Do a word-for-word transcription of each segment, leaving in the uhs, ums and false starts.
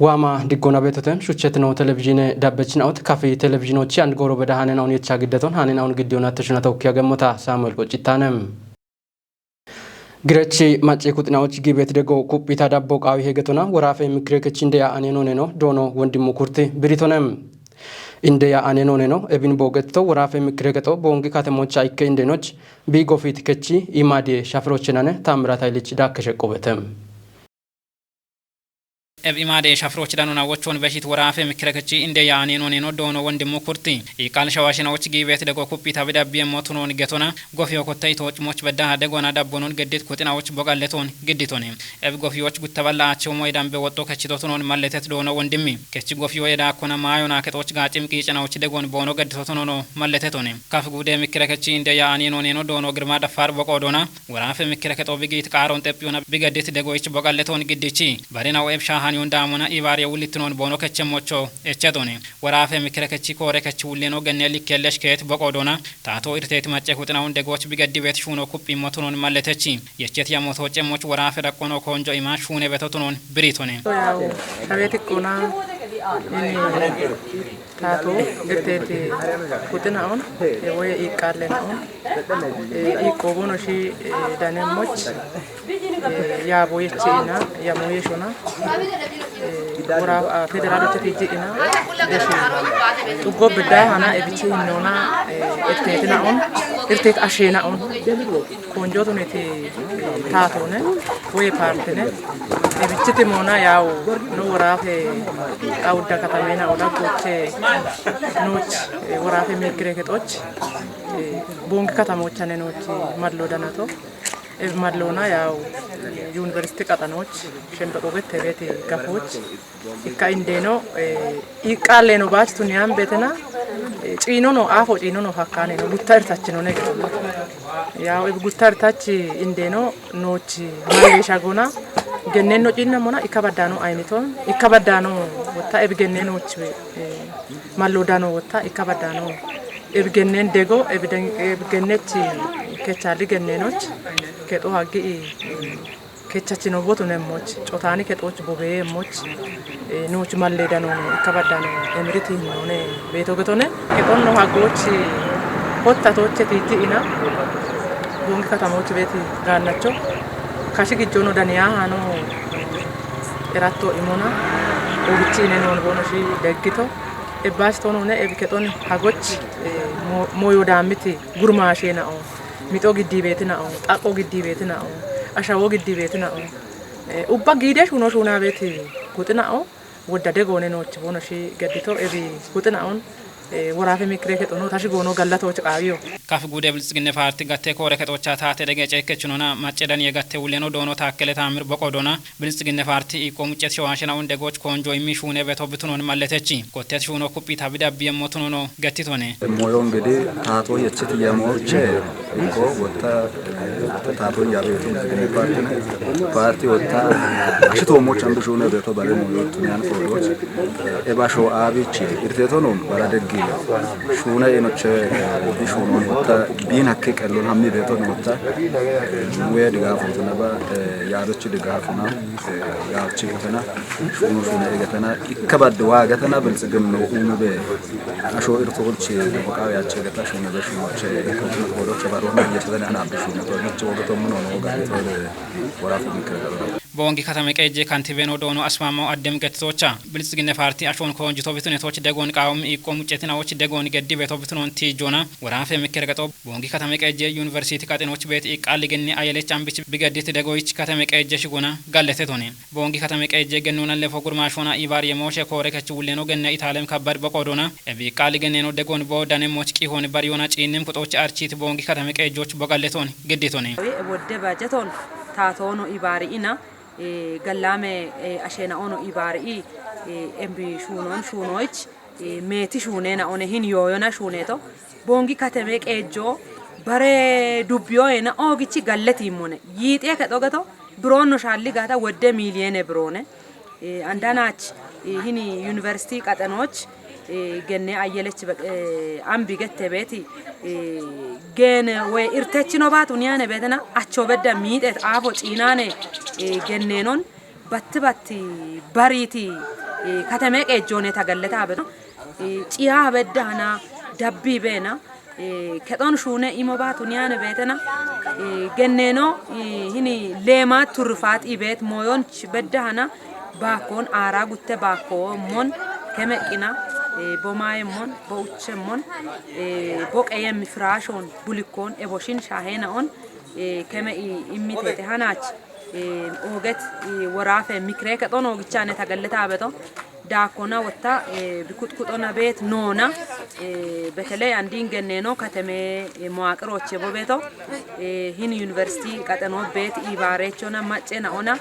Waama diggoona beetoten shuchchetino televizhiine dabbechinaot kafi televizhiinochi and gooro beda haanena'on yecha giddeton haanena'on giddiyoona teshuna tokki agemmota Saamu'el Qoccitaanem. Girechi macci kuxinaoch giibet dego kuphita dabbo qaawi hegetona woraafe mikire kechin deya anenoneno doono wondimmu kurti biritonem. Indeya anenoneno ebin boogetto woraafe mikire kexo boongi katemocha ikke indenoch bi gofit kechi imaadiye shafirochenane Taammirat Haylich daakke sheqqobetem. Eb imaade shafiroch danona wochon beshit woraafe mikire kechi indeya anenoneno doono wondimmu kurti. Iqal shawashinaoch giibet dego kuphita bidabbi emmo tunon getona gofiyo kotta itooch moch beddaha degona dabbonon geddit kuxinaoch bogalleton gidditone. Eb gofiyoch gutta balla ache umo idambe woxxo kechito tunon malletet doono wondimmi. Kechi gofiyo edaakkona maayona kexoch gaacim qiicanaoch degon boono geddito tunono malletetone. Kaf guude mikire kechi indeya anenoneno doono Girma Daffar boqo doona. Woraafe mikire kexo bigiit qaaron xephiyona bigeddit degoyich bogalleton giddichi. Barina'o eb shaahaniyon daamona ibaariye wullittinon boono kechemmocho echetone. Woraafe mikire kechi koore kechi wulleno genne likkelesh keet boqo doona. Taato irteet macce kuxinaun degoch bigeddibet shuuno kuphimmo tunon malletechi. Yechet yammoto cemmoch woraafe daqqono koonjo ima shuune beto tunon biritone. Yaw, shabeeti qona, ini taato irteet kuxina'on, e, woye iqqaallena'on, e, iqqoobono shi, e, danemmoch, e, yaabo yeche ina, yamo yeshona, e, wora, a, federaaloche tijji ina, deshi, xuggo bidda hana ebichi hinnoona, e, irteetina'on, irteet asheena'on. Konjotuniti, e, taatone, woye paartine, ebichiti moona yawu, no woraafe, awudda katamena, oda goche, nooch, e, woraafe mikire kexoch, e, boongi katamochane nooch mallo danato, e, mallona yawu, yuniversiti qaxanoch, shembe qoget tebeti gafoch, ikka indeno, e, iqqaalleno baach tuniyan betena, e, ciinono, aafo ciinono hakkaaneno gutta irtachinone getona. Yawu, e, gutta irtach indeno nooch malleesha gona, gennenno ciinna mona, ikka baddaano ayiniton, ikka baddaano wotta, e, genne nooch, e, mallo dano wotta, ikka baddaano, e, gennen dego, e, den-, e, gennech kechali gennenoch, kexo haggi, e, kechachino botunemmoch, cotaani kexoch bobeemmoch, e, nooch malleedano ikka baddaano emiriti hinnoone beeto getone. Kexonno haggoch hottatoche tijji ina, boongi katamoch beeti gaannacho, kashi gijjono daniyaahano eratto imona, ogichi ine noon boono shi deggito, ebbaach tonone ebi kexon hagoch, e, mo-, moyo daammiti gurmaasheena'o. Mixo giddi beetina'o, xaqqo giddi beetina'o, ashawo giddi beetina'o, e, ubba giide shuno shuuna beeti kuxina'o, wodda degoone nooch boono shi geddito, ebi kuxina'on, e, woraafe mikire kexono, tashi goono gallatooch qaawiyo. Kaf guude Biltsiginne Paarti gatte koore kexocha taate dege ceekkechinona, macce daniye gatte wulleno doono Taakkele Taamir boqo doona, Biltsiginne Paarti iqqo muccet showaashena unde gooch koonjo immi shuune beto bitunon malletechi. Kottet shuuno kuphita bidabbi yemmo tunono gettitone. Moyo እንግዲህ tato yechit yamoche ikko wotta, eh, tato yabetu Biltsiginne Paartine. Paarti wotta ashito moch ambi shuune beto bare moyo tuniyan foodoch. Eh, ebasho abichi irtetonon bara deggi. Shuune inoche, eh, bi shuunon wotta bin hakke qellon hammi beton wotta. Eh, we digaafutuna ba, eh, yaadochi digaafuna. Gaachi gatana, shuno shuna egatana, ikka badde waa gatana, Biltsiginnu umu be asho irtoolchi boqaawe achi gata, shuna be shunoche, ikka tuna koodoche barona, yetazane ana abbi shuna to, nichi woga to muno no woga to de, wora fu mikra garo. Boongi katame qeejje kantibeno doono Asmaamaw Addem gettitoocha. Biltsiginne Paarti ashoon koonjito bitunetooch degoon qaawam iqqo muccetina ooch degoon geddi beto bitunoon tiijjoona, woraafe mikra gaxo Boongi katame qeejje yuniversiti qaxinoch beet iqqaalli genne ayelech ambich bigeddit degoyich katame qeejje shigona galletetone. Boongi katame qeejje gennuna lefo gurmaashona ibaar yemooshe koore kech wulleno genne Itaalem kabbad boqoodona. Ebi iqqaalli genneno degon bo danemmoch qihon bariyona ciinnim kuxoch archit boongi katame qeejjoch bogalleton gedditone. Wodde bajeton taatoono ibaari'ina, e, gallaame, e, asheenaoono ibaari'i, e, embi shuunoon shuunooyich, e, meeti shuuneenaone hin yooyona shuuneeto, boongi kateme qeejjoo, bare dubbiyoyena oogichi galletiimmone. Yiixiye kexo geto, biroonno shaalli gaata wodde miiliyeene biroone. E, andanaach, e, hini yuniversiti qaxenooch, e, genne ayyelech beq-, e, ambi gette beeti, e, geene woy irtechino baatu niyaane beetena acho bedda miixeet aafo ciinaane, e, genneenon, batti batti bariiti Kateme qeejjoone ta galleta beto. Ciya bedda hana dabbi beena. Kexon shuune imo ba tuniyane beetena. Genneno hini leema turrifaat ibeet mooyonch bedda hana baakkoon aaraa gutte baakkoon mon kemeqqina. Bomaayemmon, bouchemmon, boqeyemmi firaashoon bulikkoon eboshin shaaheena'on keme immiteete hanaach. Ooget woraafe mikiree kexon oogichaane ta galleta beto. Daakkona wotta bikutkuxona beet noona. Beteley andiin genneno kateme mawaqirooche bobeto. Hin yuniversiti qaxeno beet iibaareechona macce na'ona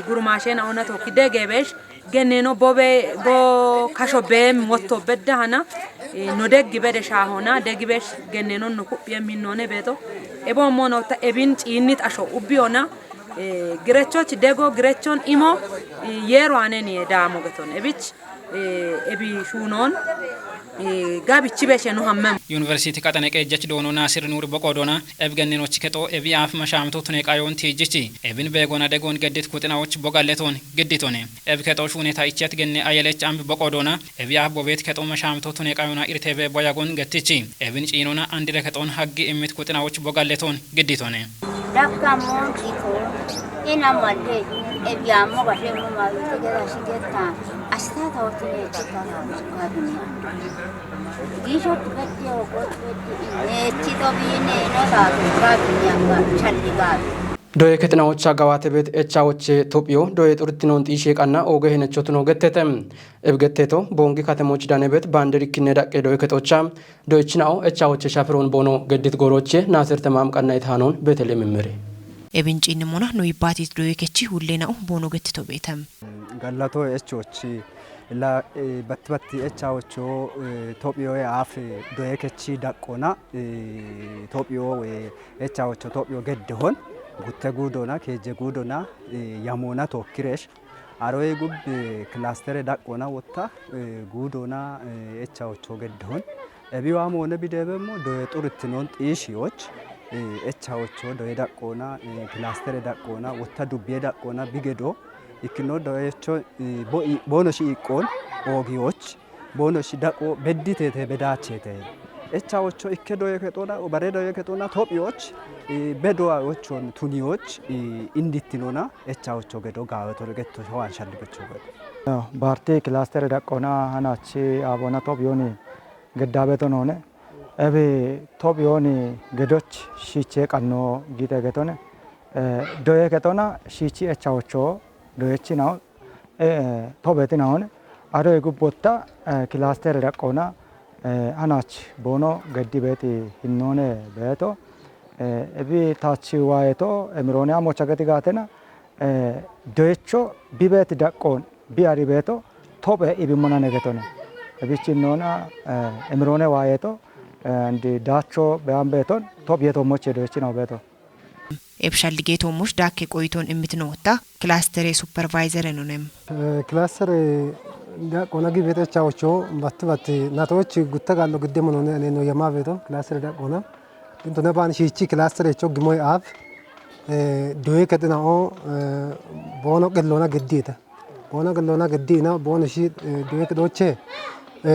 gurmaashe na'ona tokki degebeesh genneno bobe bo kasho beem wotto bedda hana. No deggi bede shaahona degibeesh genneno no kuphiyem hinnoone beeto. Eboommoona wotta ebin ciinnit asho ubbiyona. Girechoch dego girechon imo yeero aneni daamo geton ebich ebi shuunon gabichi beshe no hammem. Yuniversiti qaxane qeejjach doono Naasir Nuuri boqoo doona eb gennenochi kexoo ebi aaf mashaamito tune qayoon tiijjichi. Ebin beegoona degoon geddit kuxinawoch bogalleton gidditone. Eb kexoo shuuneta ichet genne ayelech ambi boqoo doona ebi aaf bobeet kexoo mashaamito tune qayoona irtebe boyagon gettichi. Ebin ciinona andire kexoon haggi immit kuxinawoch bogalleton gidditone. Dakka moon kito ina madde ebiyaammo gashemmo mawiti gera shigetta asitata wotine chitana gabini. Gisho tubette ogot bette inechi tobine no tato gabini anga challi gabi. Doye kexinawocha gawaate beet echawoche Tophiyo doye xurtinoon xiishe qanna ooge henechotuno gettete. Ebgetteto boongi katemoch danebet baandirikkinne daqqe doye kexocha doyichinao echawoche shafiroon boono geddit gooroche Naasir Temaam qanna itaanoon Betelem immere. Ebin ciinnimona no yibbaatit doye kechi hullena'o boono gettito beetam. Gallato echochi la batti batti echawocho Tophiyo aaf doye kechi daqqona Tophiyo echawocho Tophiyo geddehon gutte guudona keejje guudona yamoona tookkiresh. Aroye gubbi kilastere daqqoona wotta guudoona echawocho geddehon. Ebiwa moone bideebemmo doye xurtinoon xiishiyoch echawocho doye daqqoona kilastere daqqoona wotta dubbiye daqqoona bigedo ikkino doyecho boono shiiqqoon oogiyoch boono shi daqo bedditeete bedaacheete. Echawocho ikke doye kexoona bare doye kexoona Tophiyoch bedowawochon tuniyoch indittinona echawocho gedo gaawetore getto shawaan shalligocho gedo. Baarti kilaastere daqqoona hanachi aboona Tophiyooni geddaabeto noone. Ebi Tophiyooni gedoch shiiche qanno giite getone. Doye kexoona shiichi echawocho doyechi nao. Topheeti naone ado egubbotta kilaastere daqqoona hanach boono geddi beeti hinnoone beeto ebi taachi waayeto emiroone amocha geti gaatena doyecho bibeeti daqqoon biari beeto tophe ibimmona negetone ebich hinnoona emiroone waayeto ndi daacho beyan beeton toph yetommoche doyechi nao beeto. Ebshallige toommosh daakke qoyitoon immitinotta kilaastere supervayzere nonem. Kilaastere daqqoona gibet echawocho batti batti natoch gutta gaallo gidde monone ane no yama beeto kilaastere daqqoona. Gintone baan shiichi kilaastere cho gimoy aaf doye kexinao boono qelloona geddiita. Boono qelloona geddiina boono shi doye kexoche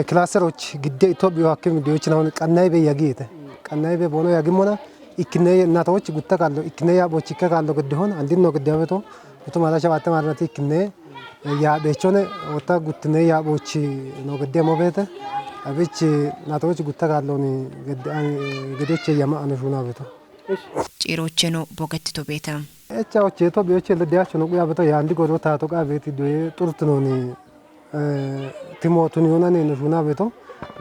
kilasteroch gidde Itophiyu hakkim doyechinahon qannayi be yagiite. Qannayi be boono yagimmona ikkine natoch gutta gaallo ikkine yaaphochi ikke gaallo geddehon andinno gedde abeto utu mala shawatte marnati ikkine yaaphochone wotta guttine yaaphochi no gedde mo beete abich natoch gutta gaalloni gedde gedoche yama ano shuna beeto. Ciirocheno bogettito beeta. Echawoche Tophiyoche ledde achono quya beeto yaandi godo taato qaa beeti doye xurtinooni timootun yonane no shuna beeto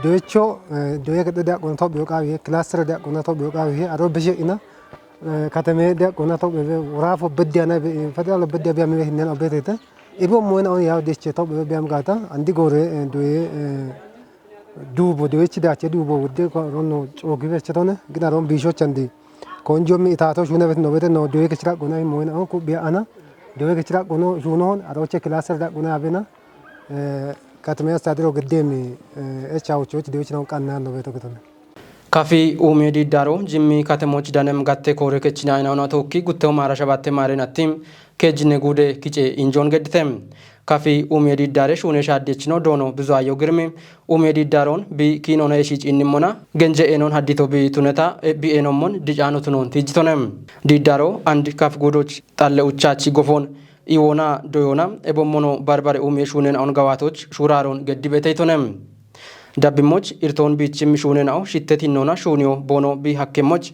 doyecho doye gedde daqqoona Tophiyo qaawihe kilaastere daqqoona Tophiyo qaawihe aro beshe ina kateme daqqoona Tophiyo be woraafo beddi ana be federal beddi abi ami be hinnen obeetete ibo moyna on yaw deche Tophiyo be am gaata andi gore doye duubo doyechi daache duubo wudde ronno coogibe chetone gina ron biishochandi konjommi itaato shunebet nobete no doye kechira qona moyna on kubbiya ana doye kechira qono shunohon aroche kilaastere daqqoona abena katame astadiro geddemi echawochoch doyechi non qanna nobeto getone. Kafi umiye diiddaaro jimmi katemoch danem gatte koore kechina aynauna tookki gutteho maara shabatte maareenatti keejjinne guude kice injoon geddite. Kafi umiye diiddaare shuune shaaddiyechino doono bizoayyo girmi umiye diiddaaroon bi kiinona eshi ciinnimmona genje eenoon haddito bi tuneta bi eenommon dicaano tunoon tiijjitone. Diiddaaro andi kaf guudoch xalle uchaachi gofoon iwoona doyoona ebommono barbare umiye shuunena on gawaatoch shuuraaroon geddibeteytone. Dabbimmoch irtoon biichim shuunena'o shittet hinnoona shuuniyo boono bi hakkemmoch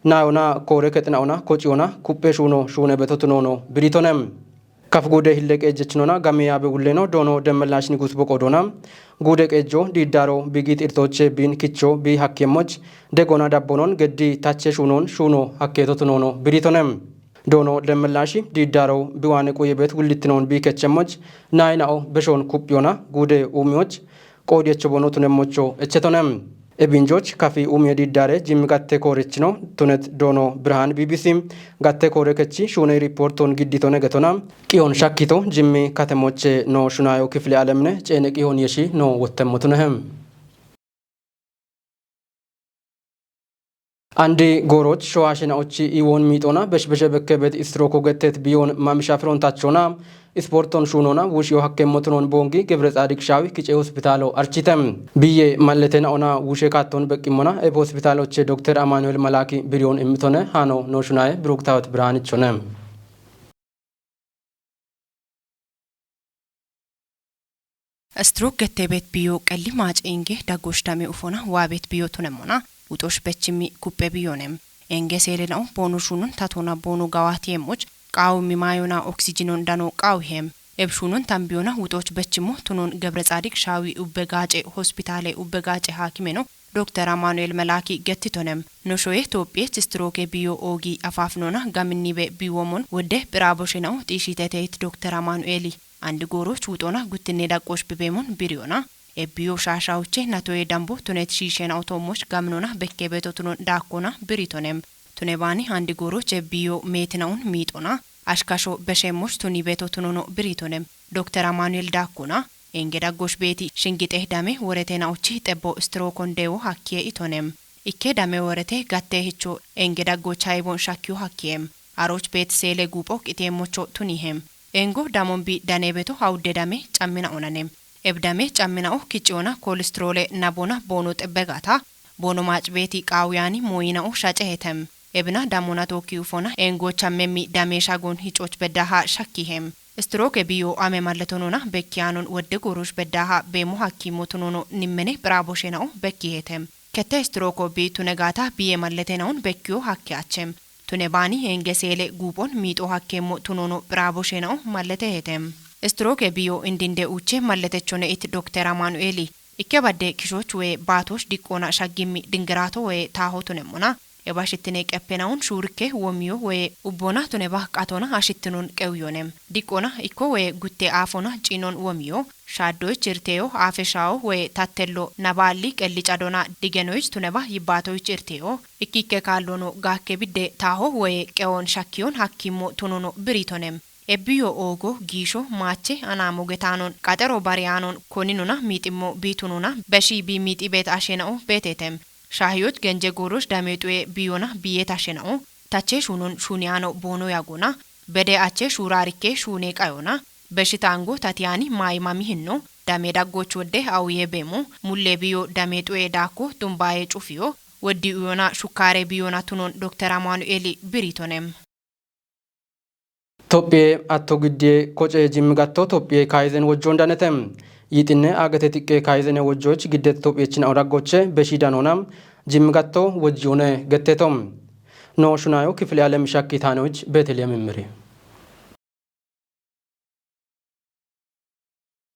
naayona koore kexina'ona kociyoona kuphphe shuuno shuune beto tunoono biritone. Kaf guude hilleqe ejjechinona game yaabe wulleno doono demmelaash nigus boqo doona guude qeejjo diiddaaro bigiit irtooche biin kicho bi hakkemmoch degona dabbonon geddi tache shuunon shuuno hakkeeto tunoono biritone. Doono demmellaashi diiddaaro biwaane quye beet wullittinoon biikechemmoch naayina'o beshoon kuphiyona guude uumiyoch qoodiyecho boono tunemmocho echetonem. Ebinjooch kafi uumiye diiddaare jimmi gatte koorechino tunet doono birhaan biibisi gatte koore kechi shuuney riippoortoon gidditone getona qiyon shakkito jimmi katemoche noo shunaayo kifile alemine ceene qiyon yeshi noo wottemmo tunehem. Andi gooroch showaashe naochi iwoon miixoona beshbeshe bekke bet istiroko gettet biyoon mamisha firontachona isporton shuunona wushiyo hakkemmo tunon boongi gebre xaadiq shaawi kice hospitaalo archite. Biye mallete naona wushe kaatton beqqimmona ebe hospitaaloche dokter Amanuel Malaki biriyoon immitone hano no shunaye biruktawet birhaanichone. Stroke gette bet biyo qelli maace inge daggosh dame ufona waa bet biyo tunemmona wuxosh bechchimmi kuppe biyonem. Enge seele na'o boono shunon tatona boono gawati emmoch qaawu mimayona oksijinon dano qaawu hem. Eb shunon tambiyona wuxoch bechchimmo tunon gebre xaadiq shaawi ubbe gaace hospitaale ubbe gaace haakimeno dokter Amanuel Melaaki gettitonem. No shoye Toophiyech stroke biyo oogi afaafinona gaminnibe biwomon wodde phiraboshe na'o xiishiteteyt dokter Amanueli. Andi gooroch wuxona guttinne daqqosh bibeemon biriyona. Ebbiyo shaashawuche natoye dambo tunet shiishena'o toommoch gaminona bekkebeto tunon daakkona biritonem. Tune baani andi gooroch ebbiyo meetinaun miixona ashkasho beshemmoch tunibeto tunono biritonem. Dokter Amanuel daakkona enge daggosh beeti shingixeh dame woretena'ochi xebbo strookon deewo hakkiye itonem. Ikke dame worete gatte hicho enge daggoch haybon shakkiyo hakkiyem. Aroch beet seele guupho qitiyeemmocho tunihem. Engo damon bi danebeto hawudde dame cammina onanem. Eb dame cammina'o kiciyona kolistroole nabona boono xebbegata boono maacbeeti qaawuyaani mooyina'o shacehetem. Ebina damona tookki ufona engochammemmi dame shagon hicoch beddaha shakkihem. Stroke biyo ame malletonona bekkiyaanon wodde goorosh beddaha beemo hakkimmo tunono nimmene phiraboshena'o bekkihetem. Kette strooko bi tunegata biye malletena'on bekkiyo hakke achem. Tune baani enge seele guuphon miixo hakkeemmo tunono phiraboshena'o malletehetem. Stroke biyo indinde uche malletechone it dokter Amanueli. Ikke badde kishoch woye baatosh diqqona shaggimmi dingiraato woye taaho tunemmona. Eba shittine qeppena'on shuurikke womiyo woye ubbona tuneba qatona ashittinon qewuyonem. Diqqona ikko woye gutte aafona ciinon womiyo. Shaaddoyich irteyo aafeshawo woye tattello nabaalli qellicadona digenoyich tuneba yibbaatoyich irteyo. Ikkikke kaallono gaakke bidde taaho woye qewon shakkiyon hakkimmo tunono biritonem. Ebbiyo oogo giisho maache anaamogetaanon qaxero bariyaanon koninona miiximmo biitunona beshi bi miixi beet ashena'o beetetem. Shaahiyoch genje goorosh dame xuye biyona biyet ashena'o tache shunon shuniyano boono yagona bede ache shuurarikke shuune qayona. Beshi tango tatiyani maayimami hinno dame daggoch wodde awuye beemo mulle biyo dame xuye daakko tumbaye cufiyo woddi uyona shukkaare biyona tunon dokter Amanueli biritonem. Tophiye atto giddiye koce jimmi gatto Tophiye kaayizen wojjoon danete. Yiixinne aagete xiqqe kaayizene wojjoch giddet Tophiyechin awudaggoche beshi danona jimmi gatto wojjiyone getteto. No shunayo kifile alem shakki taanoyich Beeteliyeem immiri.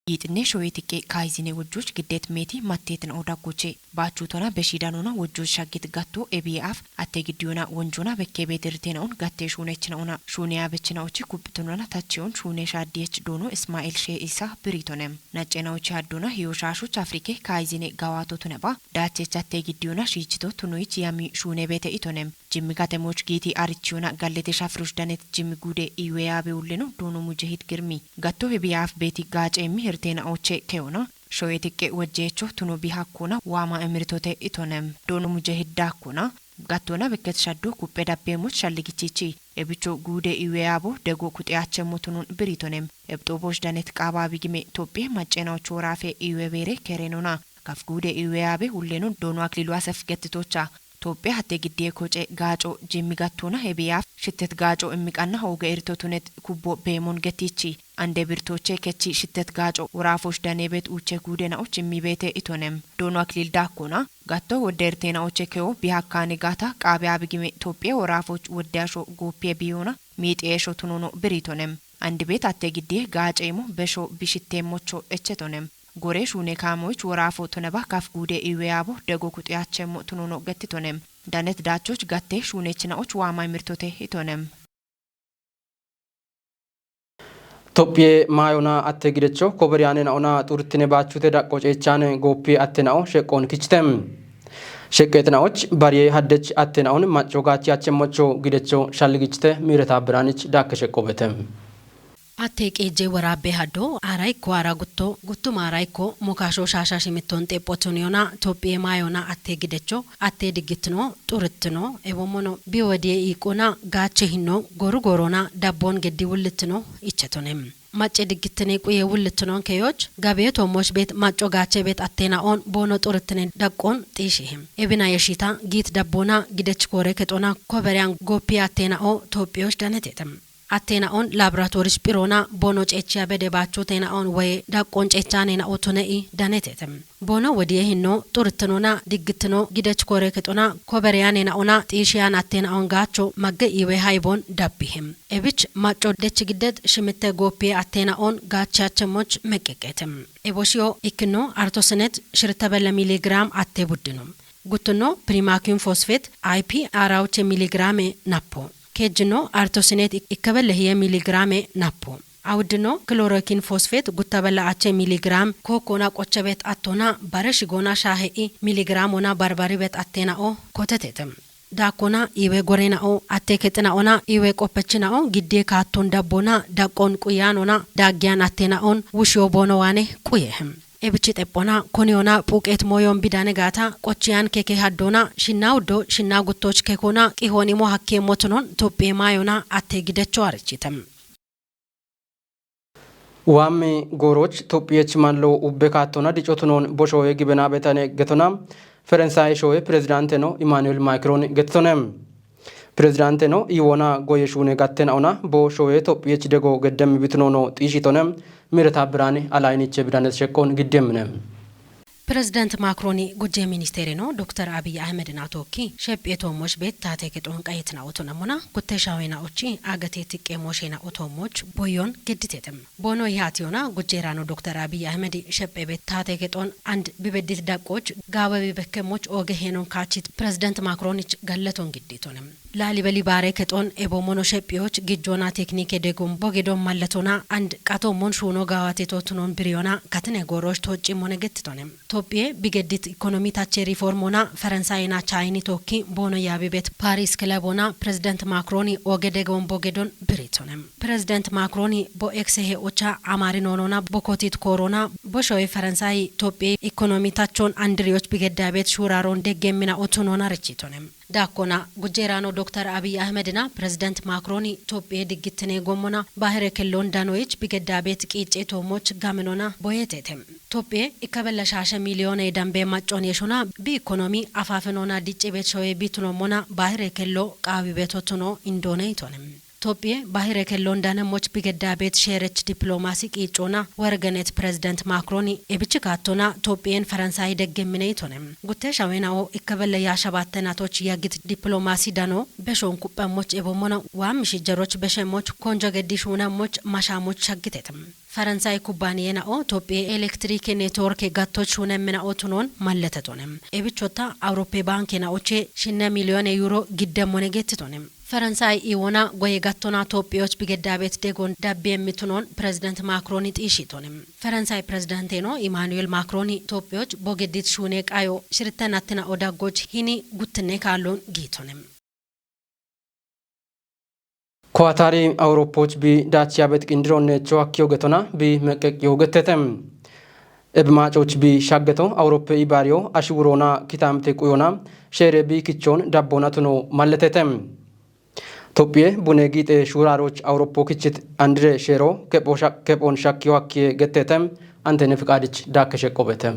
Yiixinne shoye xiqqe kaayizine wojjoch giddet meeti matteetin awudaggoche baachutona beshi danona wojjoch shaggit gatto ebiye af atte giddiyona wonjona bekke beetiritenaun gatte shuunechina'ona shuuneya bechinaochi kuphitunona tachiyon shuune shaaddiyech doono Ismaa'il Shee Isa biritonem. Naccenaochi haddona hiyo shaashoch Afrike kaayizine gawaato tuneba daachech atte giddiyona shiichito tunoyich yami shuune beete itonem. Jimmi gatemoch giiti arichiyona gallete shafiroch danet jimmi guude iweyabe ulleno doono mujehid girmi. Gatto ebiye af beeti gaaceemmi hirtenaoche keyona. shoye tiqqe wejjeecho tuno bihakkona waama emirtote itonem. Doono mujehiddakkona gattona bekket shaddo kuppe dabbeemoch shalligichichi. Ebicho guude iweyaabo dego kuxeyachemmo tunon biritonem. Ebxooboch danet qaabaabi gime Tophiye maccenaoch woraafe iwe beere kerenona. Kaf guude iweyaabe hulleno doono aklilu asef gettitocha. Tophiye hatte giddiye koce gaaco jimmi gattona hebiyaaf shittet gaaco immiqanna hooge irtotunet kubbo beemon gettichi. Ande birtoche kechi shittet gaaco woraafoch daneebet uuche guudenaoch immibeete itonem. Doono aklil daakkona gatto wodde ertenaoche kewo bihakkane gaata qaabe abigime Tophiye woraafoch wodde asho gooppiye biyona miixi esho tunono biritonem. Andibet atte giddiye gaaceemo besho bishitteemmocho echetonem. Gore shuune kaamoych woraafo toneba kaf guude iweyaabo dego kuxeyachemmo tunono gettitonem. Danet daachoch gatte shuunechinaoch waama imirtote itonem. Tophiye maayona atte gidecho koberiyaane naona xurtine baachute daqqo ceechane gooppi atte nao sheqqoon kichite. Sheqqeet naoch bariye haddech atte naon macco gaachi achemmocho gidecho shalligichite miireta biraanich daakke sheqqo bete. Atte qeejje waraabbe haddo aara ikko aara gutto guttuma aara ikko mokaasho shaasha shimitton xephotuniyona Tophiye maayona atte gidecho atte diggittino xurttino ewommono biwodiye iiqona gaache hinno goru gorona dabboon geddi wullittino ichetonem. Macce diggittine quye wullittinoonke yooch gabeeto mosh beet macco gaache beet attenaoon boono xurttine daqqoon xiishihe. Ebina yeshita giit dabboona gidech koore kexona koberiyan gooppi attenao Tophiyoch danetetem. Attenaoon laboratorish phiroona boono ceechiya bede baachu teenaoon woye daqqoon ceechaneenao tone'i danetetem. Boono wodiye hinno xurttinona diggittino gidech koore kexona koberiyaaneenaona xiishiyan attenaoon gaacho magge iiwe hayboon dabbihem. Ebich macco dech giddet shimitte gooppiye attenaoon gaachachemmoch meqqeqqetem. Eboshiyo ikkino artosinet shirtabelle miligram atte buddino. Guttuno primakin fosfet I P aarawoche miligrame nappo. Keejjino artosinet ikkabelle hiye miligrame nappo. Awuddino kilorokin fosfet guttabella ache miligram kokkona qochebet attona bare shigona shaahe'i miligramona barbaribet attenao kotetetem. Daakkona iwe gorenao atte kexinaona iwe qoppechinao giddiye kaatton dabbona daqqon quyanona daaggiyan attenaon wushiyo boono waane quyehem. Ebichi xephona koniyona phuuqet mooyon bidane gaata qochiyan keke haddona shinna uddo shinna guttoch kekona qihoonimo hakkeemmotonon Tophiye maayona atte gidecho arichitem. Waammi gooroch Tophiyech mallo ubbe kaattona dicotunon boshoye gibenabetane getona Ferensaye shoye pirezidaanteno Imanuel Makiroon getitone. Pirezidaanteno iwona goye shuune gattenaona bo shoye Tophiyech dego geddemmi bitunono xiishitone. Mireta Birhaane Alayiniche bidanet sheqqoon giddemmine. Pirezidaant Makirooni gujje ministeereno Doktor Abiy Ahmedina tookki shephiye toommosh beet taate kexoon qayetina otonamona gutte shawena ochi agate tiqqeemoshena otoommoch boyon gedditetem. Boono yihaatiyona gujjeerano Doktor Abiy Ahmed shephe beet taate kexoon and bibeddit daqqooch gaawe bibekkemmoch ooge heenon kaachit Pirezidaant Makiroonich gallaton gidditonem. Laalibeli baare kexoon ebo mono shephiyoch gijjoona teknike degon bogedon mallatona and qato mon shuuno gaawate tootunon biriyona katine goorosh toocci mone gettitonem. Tophiye bigeddit ikonomi tache riformona Faransayena Chayini tookki boono yaabibet Paris kilabona Pirezidaant Makirooni ooge degon bogedon biritonem. Pirezidaant Makirooni bo eksehe ocha amaari noonona bo kotit koorona bo shoye Faransayi Tophiye ikonomi tachon andiriyoch bigeddabet shuuraron deggemina otunona richitonem. Daakkona gujjeerano Doktor Abiy Ahmedina Pirezidaant Makirooni Tophiye diggittine gommona bahire kelloon danoyich bigeddabet qiicce toommoch gaminona boyetetem. Tophiye ikkabella shaashe miliyoone dambe maccon yeshona bi ikonomi afaafinona diccibet shoye bitunommona bahire kello qaawibetotuno indoone itonem. Tophiye bahire kellon danemmoch bigeddabet sheerech diplomasi qiiccona wergenet Pirezidaant Makirooni ebichi kaattona Tophiyen Faransayi deggemmine itonem. Gutte shawenao ikkabelle ya shabatte natoch yaggit diplomasi dano beshon kuphemmoch ebommono waa mishijjeroch beshemmoch konjo geddi shuunemmoch mashamoch shaggitetem. Faransay kubbaaniyenao Tophiye elektirike networke gattoch shuunemminao tunon malletetonem. Ebichotta Awuroppe baankenaoche shinne miliyoone yuuro giddemmone gettitonem. Faransay iwona goye gattona Tophiyoch bigeddabet degon dabbi emmitunon Pirezidaant Makirooni xiishitonem. Faransay Pirezidaanteno Imanuel Makirooni Tophiyoch bogeddit shuune qayo shiritten attina odaggoch hini guttinne kaallon giitonem. Koatari Awuroppoch bi daachiyabet qindironnecho hakkiyo getona bi meqqeqqiyo gettetem. Ebi maacoch bi shaggeto Awuroppe ibaariyo ashi wuroona kitaamte quyona sheere bi kichoon dabboona tuno malletete. Tophiye bune giixe shuuraaroch Awuroppo kichit andire sheero kepho sha-, kephon shakkiyo hakkiye gettete. Antene Fiqaadich daakke sheqqobete.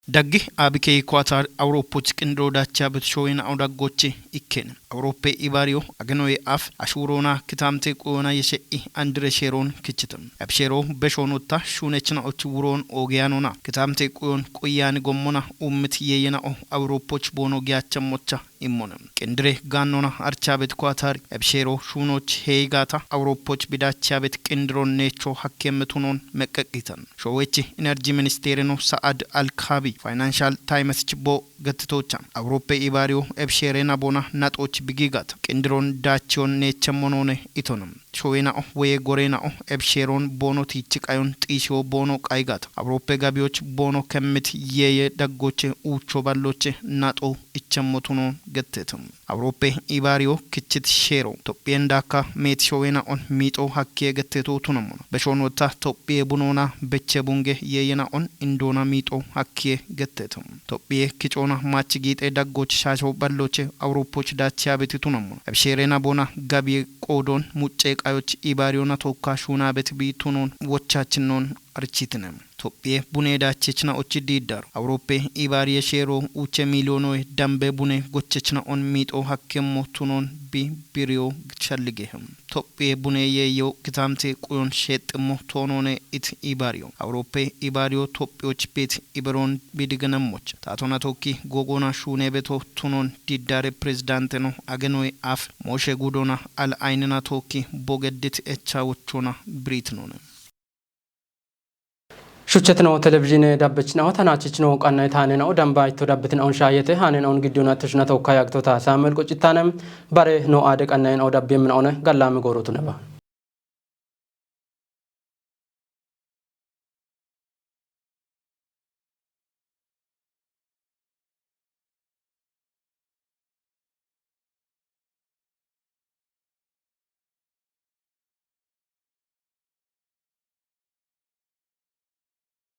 Daggi abikey Kwatar Awuroppoch qindiro daachabet showena odaggoche ikkene. Awuroppe ibaariyo agenoye af ashuuroona kitaamte quyona yeshe'i andire sheeroon kichite. Ebsheero beshoonota shuunechna och wuroon oogeyanona. Kitaamte quyon quyani gommona ummit yeeyena'o Awuroppoch boono giyachammocha immone. Qindire gaannona archabet Kwatar ebsheero shuunoch heeygata Awuroppoch bidachabet qindiron neecho hakkemme tunon meqqeqqitan. Showechi Energy Ministereno Sa'ad Al-Kabi Financial Times chbo gettitocha. Awuroppe ibaariyo ebsheere nabona naxoch bigigata. Qindiron daachiyon neechemmonone itonum. Showena'o weye gorena'o ebsheeron boono tiichi qayon xiishiyo boono qaygata. Awuroppe gabiyoch boono kemmit yeeye daggoche uucho balloche naxo ichemmo tunon gettetum. Awuroppe ibaariyo kichit sheero. Tophiyen daakka meet showena'on miixo hakkiye getteto tunammona. Beshoonota Tophiye bunoona beche bunge yeeyena'on indoona miixo hakkiye gettetum. Tophiye kichoona maachi giixe daggoch shaasho balloche Awuroppoch daachabeti tunammona. Ebsheere nabona gabiye qoodon mucce qayoch ibaariyona tookka shuunabet bi tunon wochachinnon architine. Tophiye bune daachechna och diidaro. Awuroppe ibaariye sheero uche miiliyoonoye dambe bune gochechna on miixo hakkemmo tunon bi biriyo shalligehem. Tophiye bune yeeyo kitaamte quyon sheexxemmo toonone it ibaariyo. Awuroppe ibaariyo Tophiyoch bet iberoon bidigenemmoch. Taatona tookki googona shuune beto tunon diidare pirezidaanteno agenoye af mooshe guudona al aynena tookki bogeddit echa wochona biritnone. Shuchchetino televizhiine dabbechinao tanaachichinao qannayi taanenao damba itto dabbitinao shaayete haanenao giddiyona toshina tookka yaagitota Saamu'el Quccittaane bare no aade qannayenao dabbiyeminao ne gallaami goorotu neba.